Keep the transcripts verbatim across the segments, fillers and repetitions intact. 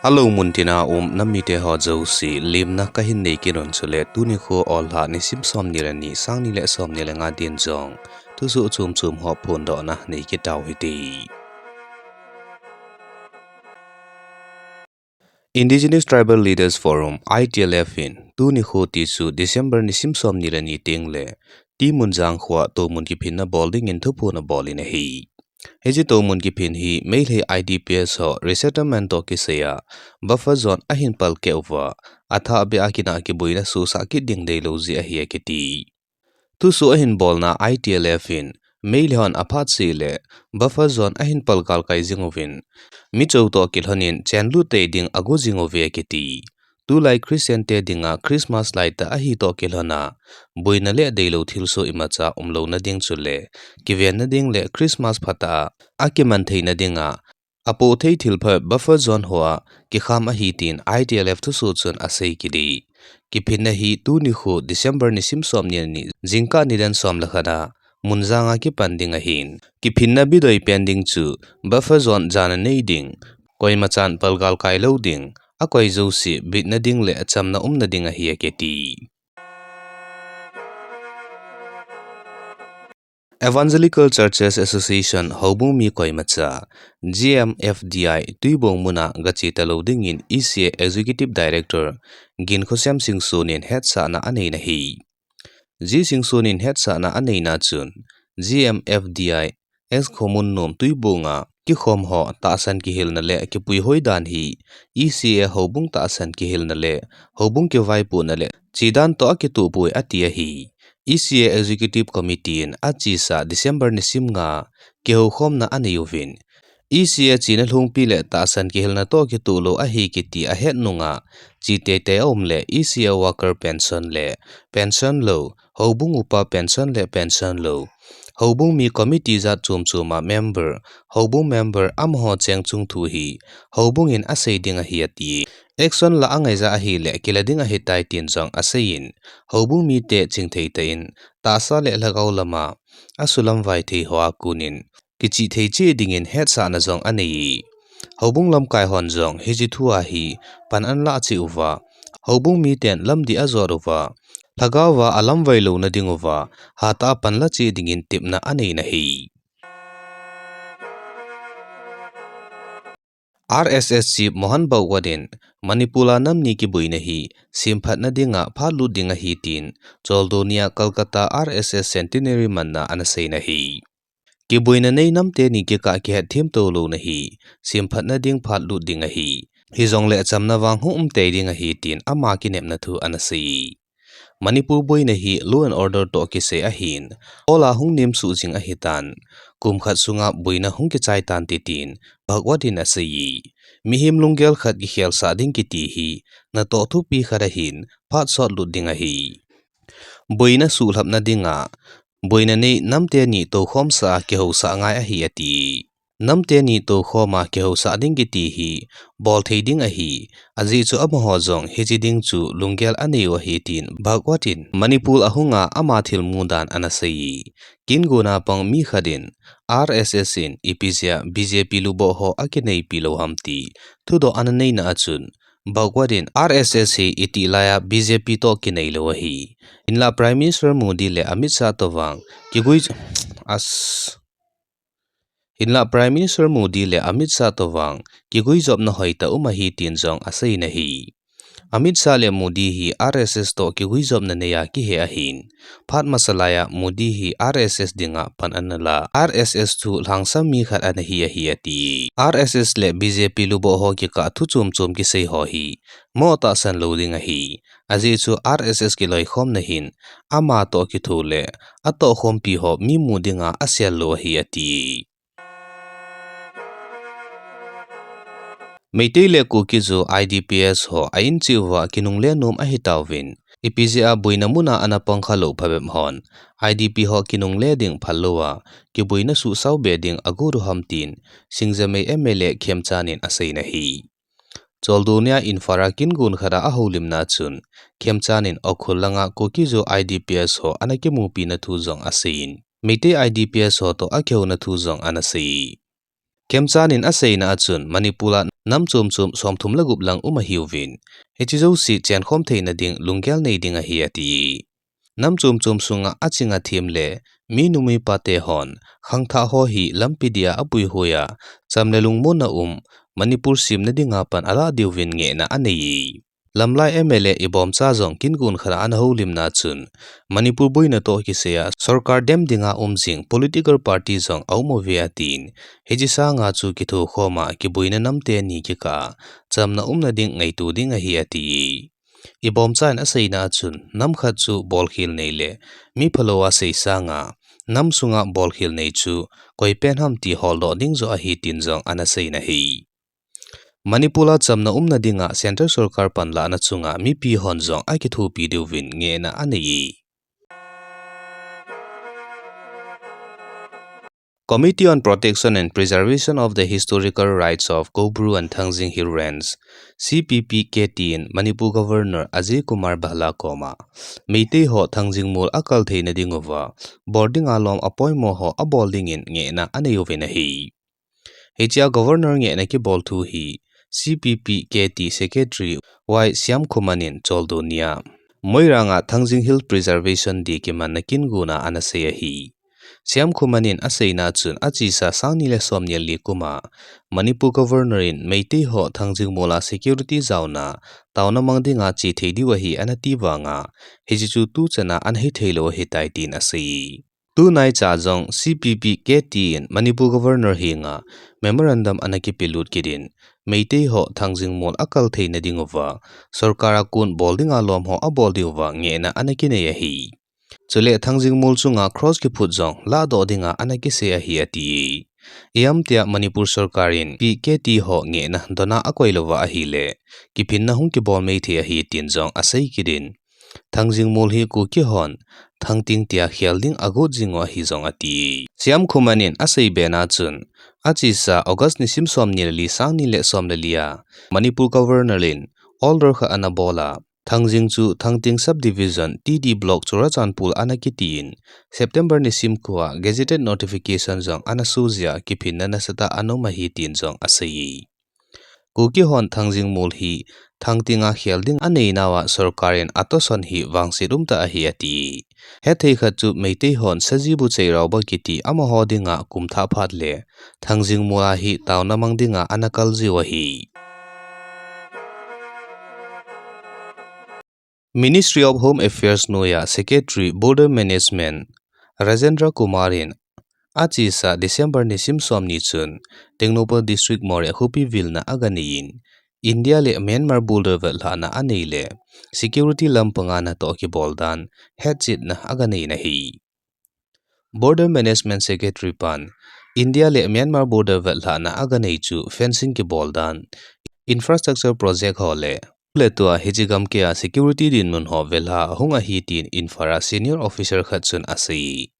Alo muntina um nam mite ho jouse, lemna kahin nei kit un chule, tuni kho Orlha nisim som ni le ni, sang ni le som ni le nga din jong thusoh chom chom ho phondohna nei kit tau hite. Indigenous Tribal Leaders Forum, I T L F in tuni kho ti chu December nisim som ni le ni teng le, Timunjang khoa toumun kiphinna bol dingin thuphon abol in ahi. Hiche toumun kiphin hi Meitei I D P S ho resettlement toh kisai a buffer zone ahin palkeh uva, athah beh a kinah kiboina suhsah kit ding deilou jeh ahi akiti. Thusoh ahin bolna I T L F in Meitei hon aphat seh le buffer zone ahin pal galkai jing uvin, michou toh kilhonin chenlut tei ding ago jing uve akiti. Tulai Christian te dinga Christmas laitah ahi toh kilhona, boina le deilou thilsoh imacha umlouna ding chule, kivenna ding le Christmas phatah a akiman theina dinga apoh thei thilpha buffer zone hoa kikham ahi tin I T L F thusoh chun asei kit e. Kiphinna hi tuni kho December nisim som ni le ni, jingkah nidan som le khat a Munjang a kipan ding ahin, kiphinna bidoi pen ding chu buffer zone jana nei ding, koimachan pal galkai lou ding, akoi jouse bitna ding le achamna umna ding ahi akiti. Evangelical Churches Association houbung mi koimacha, G M F D I Tuibong muna gache talou dingin E C A Executive Director Ginkhosem Singson in hetsahna aneina ahi. G Singson in hetsahna aneina chun, G M F D I ex-Khomun nom Tuibong a kikhom ho tahsan kihilna le kipui hoi dan hi, E C A houbung tahsan kihilna le houbung kivaipohna le chedan toh akitoh poi ati ahi. E C A Executive Committee in achesa December nisim nga kihoukhomna anei uvin, E C A chena lhungpi le tahsan kihilna toh kitoh lou ahi kiti ahet nunga, che teitei aum le E C A worker pension le pension lou, houbung upa pension le pension lou, houbung mi committee jat chom chom a member, houbung member amaho cheng chung thu hi houbung in asei ding ahi ati. Action la angaija ahile kila ding ahitai tin jong aseiyin, houbung mite chingthei tah in tahsa le lhagao lama asulamvai thei hoa konin kichihthei cheh dingin hetsahna jong anei e. Houbung lamkai hon jong hiche thua hi pan anlah cheh uva, houbung miten lamdih ajot uva, lhagaova alamvai louna dinguva, hatah a panla cheh dingin tepna aneina ahi. R S S Chief Mohan Bhagwat in Manipur a nam ni kiboina hi semphatna dinga phatlut ding ahi tin, Choldo nia Kolkata R S S Centenary manna ana seina ahi. Kiboina nei nam teni kikah kihetthem toulouna hi semphatna ding phatlut ding ahi. Hijongle achamna vang hung umtei ding ahi tin ama kinepna thu ana sei. Manipur boina hi law and order toh kisai ahin, ol a hung nemsuh jing ahitan, kum khat sunga boina hung kichai tante tin Bhagwat in asei. Mihem lunggel khat kikhelsah ding kiti hi natoh thupi khat ahin, phat sotlut ding ahi. Boina suhlhapna dinga boina nei nam teni toukhomsah a kihousah ngai ahi ati. Nam teni toukhom a kihousah ding kiti hi bolthei ding ahi. Ajeh chu amaho jong hiche ding chu lunggel anei u ahi tin Bhagwat in Manipur ahunga ama thilmu dan ana sei. Kingona pang mi khat in R S S in ipi jeh a B J P luboh ho akineipi lou ham ti thudoh ana neina achun, Bhagwat in R S S hi itih laiya B J P toh kinei lou ahi. Hinlah Prime Minister Modi le Amit Shah toh vang kigui as Hinlah Prime Minister Modi le Amit Shah toh vang kiguijopna hoitah um ahi tin jong aseina ahi. Amit Shah le Modi hi R S S toh kiguijopna neiya kihe ahin, phat masa laiya Modi hi R S S dinga pan ana la, R S S thu lhangsam mi khat ana hi ahi ati. R S S le B J P luboh ho kikah thu chom chom kisei ho hi mo tahsan lou ding ahi. Ajeh chu R S S kiloikhomna hin ama toh kitho le atohkhompi ho mi mu dinga asel lou ahi ati. Meitei le Kuki-Zo I D P S ho a-in cheh uva kinungle nom ahitauvin, ipi jeh a boina muna ana pang khalou phabep hon I D P ho kinungle ding phal louva kiboina suhsao be ding agot u ham tin Singjamei M L A Khemchand in aseina ahi. Choldo nia Imphal a kingon khat a ahoulimna achun, Khemchand in Ukhrul langa Kuki-Zo I D P S ho ana kimupina thu jong aseiyin, Meitei I D P S ho toh akihouna thu jong ana sei. Khemchand in aseina achun, Manipur a nam chom chom somthum le gup lang um ahiuvin, hiche jouse chenkhom theina ding lunggel nei ding ahi ati. Nam chom chom sunga aching athem le mi numei pate hon khangthah ho hi lampi dia apuihoi a, cham le lungmonna um Manipur semna dinga pan alah diuvin ngehna anei e. Lamlai M L A Ibomcha jong kin gon khat a ana houlimna chun, Manipur boina toh kisai a sorkar dem dinga um jing political party jong aum uve atin, hiche sanga chu kithokhom a kiboina namte ni kikah a chamna umna ding ngaito ding ahi ati. Ibomcha in aseina chun, nam khat chu bolkhel nei le mi phalou a sei sanga, nam sunga bolkhel nei chu koi pen ham ti holdoh ding joh ahi tin jong ana seina hi. Manipur a chamna umna dinga Central Sorkar panlahna chunga mipi hon jong akithopi diuvin ngehna anei e. Committee on Protection and Preservation of the Historical Rights of Koubru and Thangjing Hill Range, C P P K T in Manipur Governor Ajay Kumar Bhalla koma Meitei ho Thangjing mol akal theina dinguva bol dinga lom apoimo ho abol dingin ngehna anei uvin ahi. Hichea Governor ngehna kibol thu hi C P P K T Secretary Y Shyamkhuman in Choldo nia Moirang a Thangjing Hill Preservation Day kimanna kin gona ana sei ahi. Shyamkhuman in aseina chun achesa sang ni le som ni le li kuma Manipur Governor in Meitei ho Thangjing mol a security jaona taona mang dinga che thei diu ahi ana ti vanga, hiche chu tuchana ana hithei lou ahitai tin asei. Tunaicha jong C P P K T in Manipur Governor henga memorandum ana kipelut kit in, Meitei ho Thangjing mol akal theina dinguva sorkar a kon bol dinga lom ho abol diuva ngehna ana kinei ahi. Chule Thangjing mol chunga cross kiphut jong lahdoh dinga ana kisei ahi ati. Iamtia Manipur sorkar in P K T ho ngehna dona akoi louva ahile, kiphinna hung kibol mei thei ahi tin jong asei kit in, Thangjing mol hi Kuki hon Thangting tia khel ding agot jing u ahi jong ati. Shyamkhuman in asei bena chun, achesa August nisim som ni le li, sang ni le som le li a Manipur Governor in order khat ana bol a, Thangjing chu Thangting Subdivision, T D Block, Churachandpur ana kiti in, September nisim ko a gazetted notification jong ana so jeh a kiphinna nasatah ana um ahi tin jong asei. Kuki hon Thangjing mol hi Thangting a khel ding anei nauva sorkar in atohsan hi vangset umtah ahi ati. Hethei khat chu Meitei hon Sajibu Cheiraoba kiti amaho dinga kum thah phat le Thangjing mol a hi taona mang dinga ana kal jiu ahi. Ministry of Home Affairs noiya Secretary Border Management Rajendra Kumar in achesa December nisim som ni chun Tengnoupal District Moreh khopi vilna aganei in, India le Myanmar border vetlhahna anei le security lampanga natoh kibol dan hetchetna aganei na hi. Border Management Secretary pan India le Myanmar border vetlhahna aganei chu fencing kibol dan, infrastructure project ho le, le tua hiche gamkai a security dinmun ho velha ahung ahi tin Imphal a senior officer khat chun asei.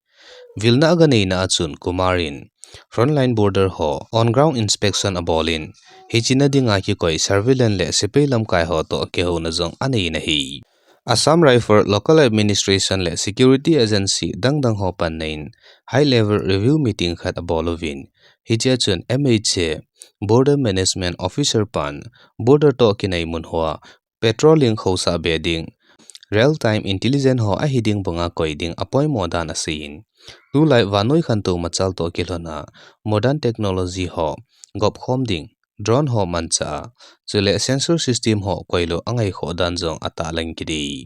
Vilna aganeina a chun Kumar in frontline border ho on ground inspection abol in, hiche na dinga kikoi surveillance le sepai lamkai ho toh kihouna jong anei na hi. Assam Rifle, local administration le security agency dangdang ho panna in high level review meeting khat abol uvin, hichea chun M H A, Border Management Officer pan border toh kinai mun hoa patrolling khosa be ding, real time intelligence ho ahi ding banga koi ding apoimo dan asei in, tulai vannoi khantou machal toh kilhon a modern technology ho gopkhom ding, drone ho manchah a, chule sensor system ho koilou angaikhoh dan jong atahlang kit e.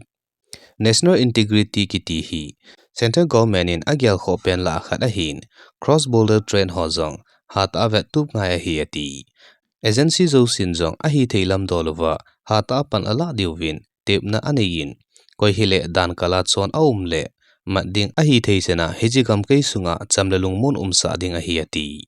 National integrity kiti hi central government in agelkhoh pen lah a khat ahin, cross border trade ho jong hatah a vettup ngai ahi ati. Agency jousen jong ahithei lamdol uva hatah a pan alah diuvin tepna anei in, koi hile dan kal a chon aum le mat ding ahithei chan a hiche gamkai sunga cham le lungmon umsah ding ahi ati.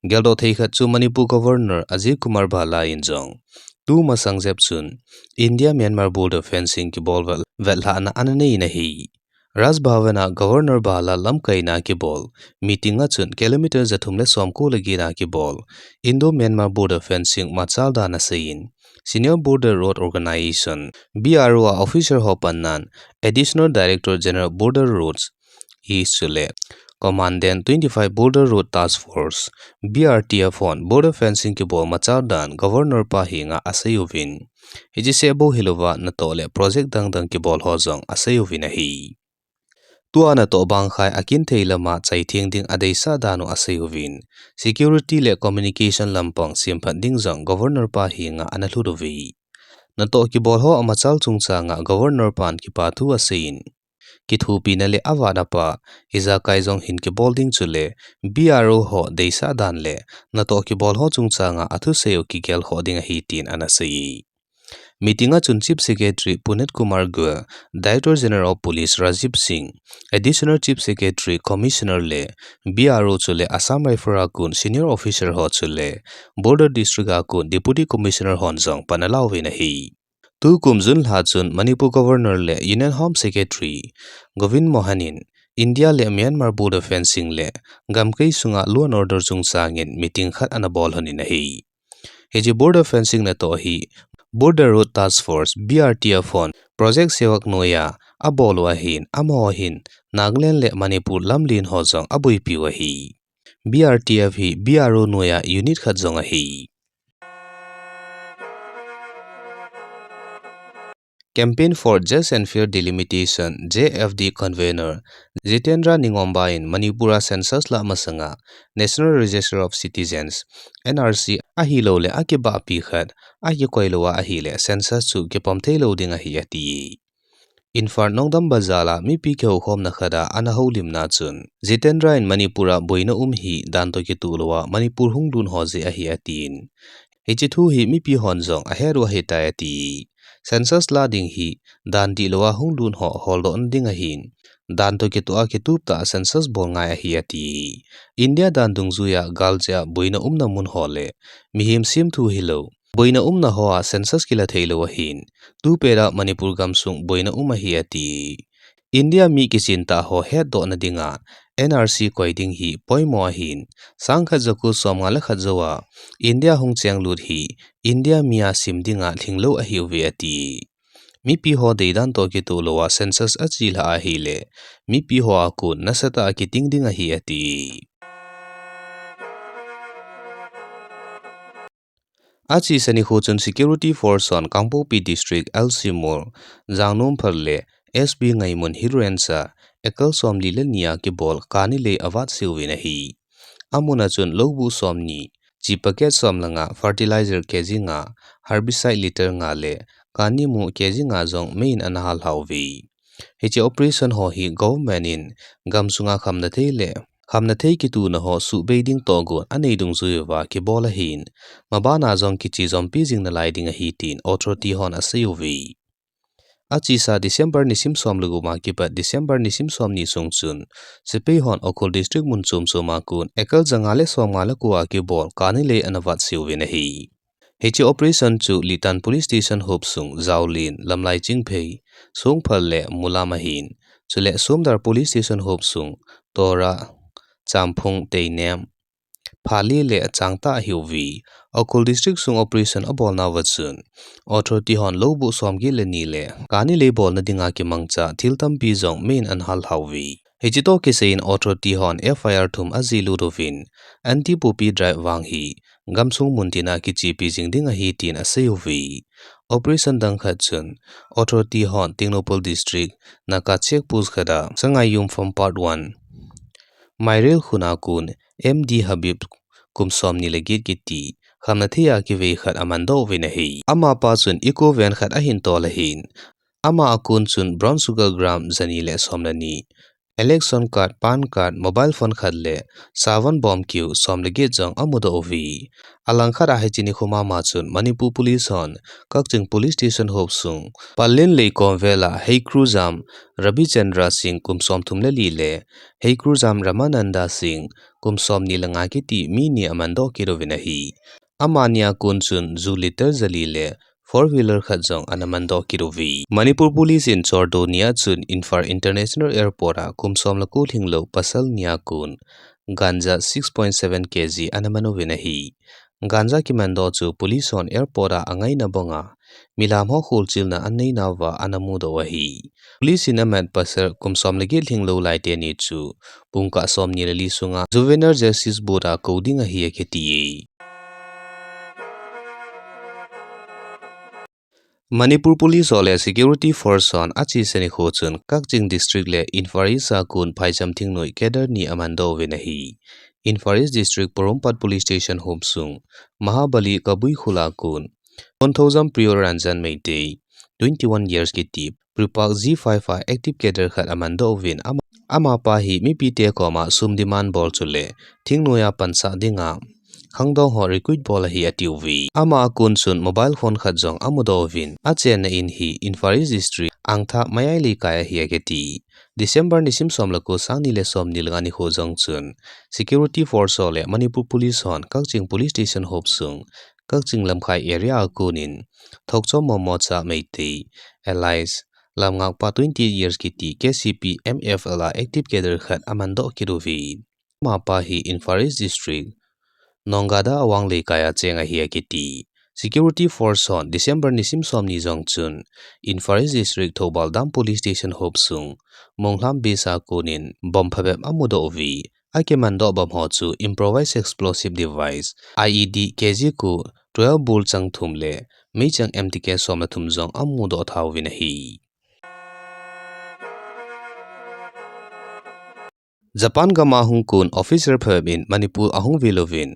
Geldoh thei khat chu Manipur Governor Ajay Kumar Bhalla in jong tumasang jep chun India Myanmar border fencing kibol vel, vetlhahna ana nei na hi. Raj Bhavan a Governor Bhalla lamkaina kibol meeting a chun kilometer jathum le somko le get a kibol Indo Myanmar border fencing machal dan asei in, Senior Border Road Organization, B R O a officer ho pannan Additional Director General Border Roads, chule Commandant twenty-five Border Road Task Force, B R T F hon border fencing kibol machal dan Governor pa henga asei uvin. Hiche seh bou hilouva natoh le project dangdang kibol ho jong asei uvin ahi. Tua natoh bangkhai akinthei lama chaitheng ding adeisah dan u asei uvin. Security le communication lampang semphat ding jong Governor pa henga analhut uve. Natoh kibol ho amachal chungchanga Governor pan kipathu aseiyin, kithopina le avat apa, ijakai jong hin kibol ding chule, B R O ho deisah dan le, natoh kibol ho chungchanga athusei u kigel khoh ding ahi tin anasei. Meeting a chun Chief Secretary Puneet Kumar Goel, Director General of Police Rajiv Singh, Additional Chief Secretary, Commissioner le B R O chule Assam Rifle a kon senior officer ho chule Border District a kon Deputy Commissioner hon jong pan alauvin ahi. Tukum June lha chun Manipur Governor le Union Home Secretary Govind Mohan in India le Myanmar border fencing le gamkai sunga law and order chungchangin meeting khat anabol lhonin ahi. Hiche border fencing natoh hi Border Road Task Force, B R T F hon Project Sevak noiya abol u ahin, amaho hin Nagaland le Manipur lamlen ho jong aboipiu ahi. B R T F hi B R O noiya unit khat jong ahi. Campaign for Just and Fair Delimitation, J F D convener Jitendra Ningomba in Manipur a census lah masanga National Register of Citizens, N R C, ahilouleh akibahpi khat akikoi louva ahileh census chu kipom theilou ding ahi ati. Imphal Nongdam Bazar a mipi kihoukhomna khat a ana houlimna chun, Jitendra in Manipur a boina um hi dan toh kitoh louva Manipur hung lut ho jeh ahi atin. Hiche thu hi mipi hon jong ahet u ahitai ati. Census lah ding hi dan dih louva hung lut ho holdohna ding ahin, dan toh kitoh a kitup tah a census bol ngai ahi ati. India dan dungjuia gal jeh a boina umna mun ho le mihem semthu hilou, boina umna hoa census kila theilou ahin, tupet a Manipur gamsung boina um ahi ati. India mi kichen tah ho hetdohna dinga N R C koi ding hi poimo ahin, sangkhat jako somnga le khat jouva India hung chenglut hi India mi a sim dinga lhinglou ahiuve ati. Mipi ho deidan toh kitoh louva census achelhah ahileh, mipi ho a kon nasatah a kiting ding ahi ati. Achesa nikho chun Security Force hon Kangpokpi District, L C Mol, Jangnomphal le S B Ngaimun Hill Range a acre somli le ni a kibol kani lei avat seuvin ahi. Amun a chun loubuh somni, chi packet som le nga, fertilizer K G nga, herbicide litre nga le kani mu K G nga jong meiyin ana hallhauve. Hiche operation ho hi government in gamsunga khamna thei le khamna thei kituna ho suhbei ding tohgon anei dungjuiya kibol ahin, mabana jong kichejompi jing nalai ding ahi tin authority hon aseiuve. Achesa December nisim som le gup a kipat December nisim somni sung chun, sepai hon Ukhrul District mun chom chom a kon acre janga le somnga le ko a kibol kani lei ana vat seuvin ahi. Hiche operation chu Litan Police Station hopsung, Jaolin, Lamlai Chingphei, Songphal le Mulam ahin, chule Somdar Police Station hopsung, Tora, Champhung, Teinem, Phale le Changtah ahiuve. Ukhrul District sung operation abolnauva chun, authority hon loubuh somget le ni le kani lei bolna dinga kimangcha thil tampi jong meiyin ana hallhauve. Hiche toh kisaiyin authority hon F I R thum ajilut uvin, anti poppy drive vang hi gamsung muntina kichepi jing ding ahi tin aseiuve. Operation dang khat chun, authority hon Tengnoupal District, Naka Check Post khat a, Sangaiyum Farm Part one, Mairel khun a kon, M D Habib, kum somni le get kiti, khamna thei a kivei khat amandoh uvin ahi. Amapa chun Eeco van khat ahin tol ahin, ama a kon chun brown sugar gram jani le som le ni, election card, PAN card, mobile phone khat le savan bom kiu som le get jong amudoh uve. Alangkhat a hiche nikho mama chun Manipur Police hon Kakching Police Station hopsung, Pallel Leikom vel a Heikrojam Rabichandra Singh kum somthum le li le Heikrojam Ramananda Singh kum somni le nga kiti mi ni amandoh kit uvin ahi. Amani a kon chun ju litre jali le four wheeler khat jong ana mandoh kit uve. Manipur Police in Chordo ni a chun Imphal International Airport a kum som le ko lhinglou pasal ni a kon ganja six point seven K G ana man uvin ahi. Ganja kimandoh chu police hon airport a angaina banga milam ho kholchilna anei nauva ana mudoh u ahi. Police in amat pasal kum som le get lhinglou lai teni chu pungkah somni le li sunga Juvenile Justice Board a kou ding ahi akiti e. Manipur Police ho le Security Force hon achesa nikho chun Kakching District le Imphal East a kon phaicham thingnoi cadre ni amandoh uvin ahi. Imphal East District Porompat Police Station hopsung Mahabali Kabui Khul a kon Konthoujam Priyoranjan Meitei, twenty-one years kiti, Pripak G five a active cadre khat amandoh uvin ama, amapa hi mipite koma sum demand bol chule thingnoi a pansah dinga khangdong ho recruit bol ahi atiuve. Ama a kon chun mobile phone khat jong amudoh uvin, achenna in hi Imphal East District Angtha Mayai Leikai ahi akiti. December nisim som le ko, sangni le somni le nga nikho jong chun Security Force ho le Manipur Police hon Kakching Police Station hopsung Kakching Lamkhai area a konin Thokchom Momocha Meitei, alias Lamngakpa, twenty-eight years kiti, K C P M F L a active cadre khat amandoh kit uve. Amapa hi Imphal East District Nonggada Awang Leikai a cheng ahi akiti. Security Force hon December nisim somni jong chun Imphal East District Thoubal Dam Police Station hopsung Monglham Base a konin bomb phabep amudoh uve. Akimandoh bomb ho chu improvised explosive device, I E D, K G ko twelve bul chang thum le meichang M T K som le thum jong amudoh thauvin ahi. Japan gam a hung kon officer phabep in Manipur ahung vil uvin,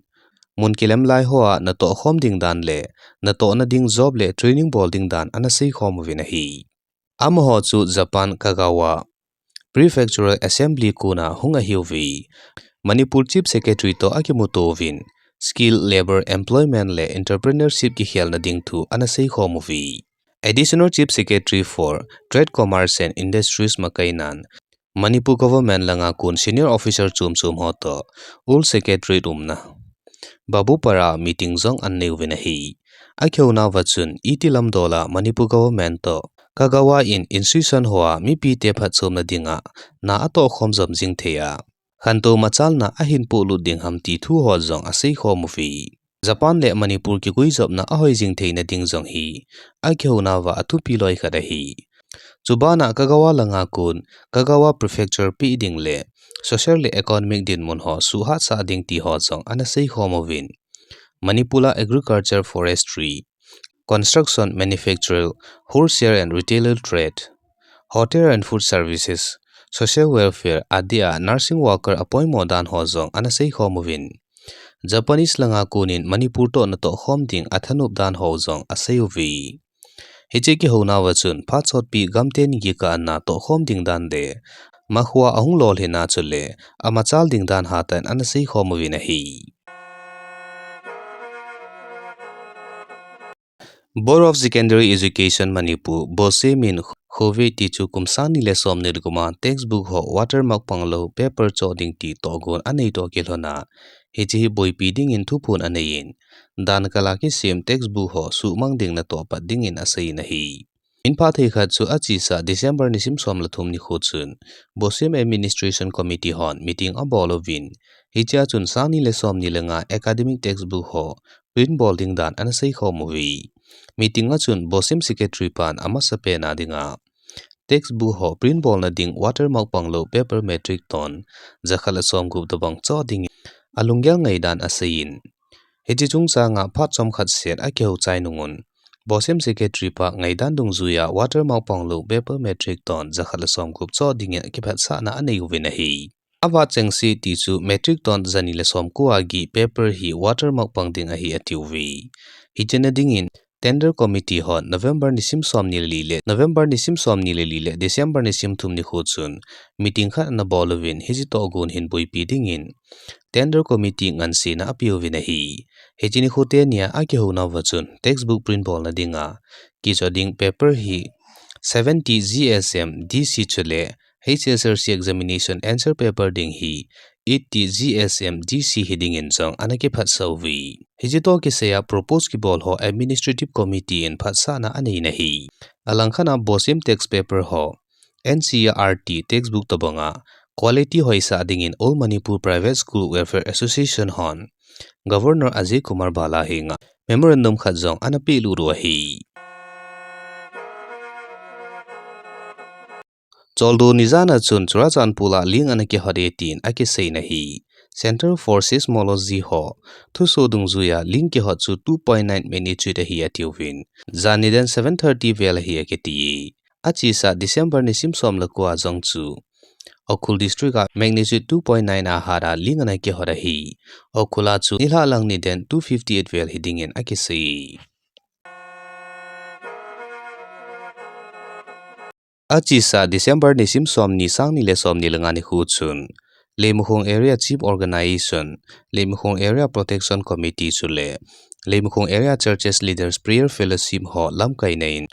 mun kilem lai hoa natoh khom ding dan le natohna ding job le training bol ding dan ana seikhom uvin ahi. Amaho chu Japan Kagawa Prefectural Assembly kona hung ahiuve. Manipur Chief Secretary toh akimuto uvin, skill, labour, employment le entrepreneurship kikhelna ding thu ana seikhom uve. Additional Chief Secretary for Trade, Commerce and Industries Makainan, Manipur Government langa kon senior officer chom chom ho toh Old Secretariat umna Babupara meeting jong anei uvin ahi. Akihounaova chun, iti lamdola Manipur Government toh Kagawa in institution hoa mipite phatchomna dinga na atohkhom jom jing thei a, khantou machalna ahin polut ding ham ti thu ho jong aseikhom uve. Japan le Manipur kiguijopna ahoi jing theina ding jong hi akihounaova athupi loi khat ahi. Chubana Kagawa langa kon Kagawa Prefecture peh ding le social le economic dinmun ho suhhatsah ding ti ho jong ana seikhom uvin, Manipur a agriculture, forestry, construction, manufacturing, wholesale and retail trade, hotel and food services, social welfare adia nursing worker apoimo dan ho jong ana seikhom uvin, Japanese langa konin Manipur toh natohkhom ding athanop dan ho jong aseiuve. Hiche kihounaova chun phat sotpi gamteni kikah a natohkhom ding dan le makhua ahung lolhinna chule amachal ding dan hatah in ana seikhom uvin ahi. Board of Secondary Education Manipur, BOSEM in Covid ti chu kum sangni le somni le gup a textbook ho watermark panglou paper choh ding ti tohgon anei toh kilhona, hiche hi boipi dingin thuphon aneiyin, dan kala kisem textbook ho suhmang ding natoh pat dingin aseiyin ahi. Min phathei khat chu achesa December nisim som le thum nikho chun BOSEM Administration Committee hon meeting abol uvin, hichea chun sangni le somni le nga academic textbook ho print bol ding dan ana seikhom uve. Meeting a chun BOSEM Secretary pan amasapen a dinga textbook ho print bolna ding watermark panglou paper metric ton jakhat le somgup tobang choh dingin alunggel ngaidan aseiyin, hiche chungchanga phat chomkhat seh akihou chai nungun, BOSEM Secretary pa ngaidan dungjuiya watermark panglou paper metric ton jakhat le somgup choh dingin akiphatsahna anei uvin ahi. Avat chengse ti chu metric ton jani le somko agih paper hi watermark pang ding ahi atiuve. Hichena dingin Tender Committee hon November nisim somni le li le, November nisim somni le li le December nisim thum nikho chun meeting khat anabol uvin, hiche tohgon hin boipi dingin Tender Committee ngansena apeuvin ahi. Hiche nikho tenia akihounaova chun textbook print bolna dinga kichoh ding paper hi seventy G S M D C chule H S L C examination answer paper ding hi eighty G S M D C hidingin jong ana kiphatsah uve. Hiche toh kisaiya propose kibol ho Administrative Committee in phatsahna aneiyin ahi. Alangkhat a BOSEM text paper ho N C E R T textbook tobanga quality hoisah dingin All Manipur Private School Welfare Association hon Governor Ajay Kumar Bhalla henga memorandum khat jong ana pelut u ahi. Choldo nijan a chun Churachandpur a ling ana kihot e tin akisei nahi. Centre for Seismology ho thusoh dungjuiya ling kihot chu two point nine magnitude ahi atiuvin, jan nidan seven thirty vel ahi akiti. Achesa December nisim som le ko a jong chu Ukhrul district a magnitude two point nine a hat a ling ana kihot ahi. Ukhrul a chu nilhah lang nidan two fifty eight vel hidingin akisei. Achesa December nisim somni, sangni le somni le nga nikho chun Leimakhong Area Chief Organization, Leimakhong Area Protection Committee chule Leimakhong Area Churches Leaders Prayer Fellowship ho lamkaina in,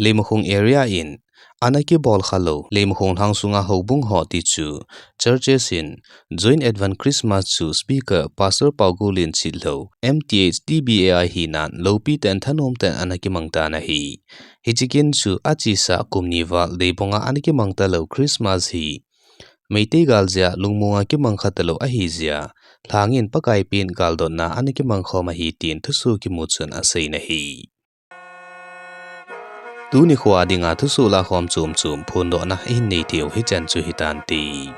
Leimakhong Area in ana kibol khalou Leimakhong lhang sunga houbung ho tichu churches in Joint Advance Christmas chu Speaker Pastor Paogulen Chitlhou, M T H T B A I hinan loupiten thanomten ana kimangtan ahi. Hiche kin chu achesa kum ni val Deibong a ana kimang talou Christmas hi Meitei gal jeh a lungmong a kimang kha talou ahijeh a, lhangin Pakai pen galdotna ana kimangkhom ahi tin thusoh kimu chun asei nahi. Tuni khoa dinga thusoh lakhom chomchom phondohna ihin nei theiu hichan chu hitante.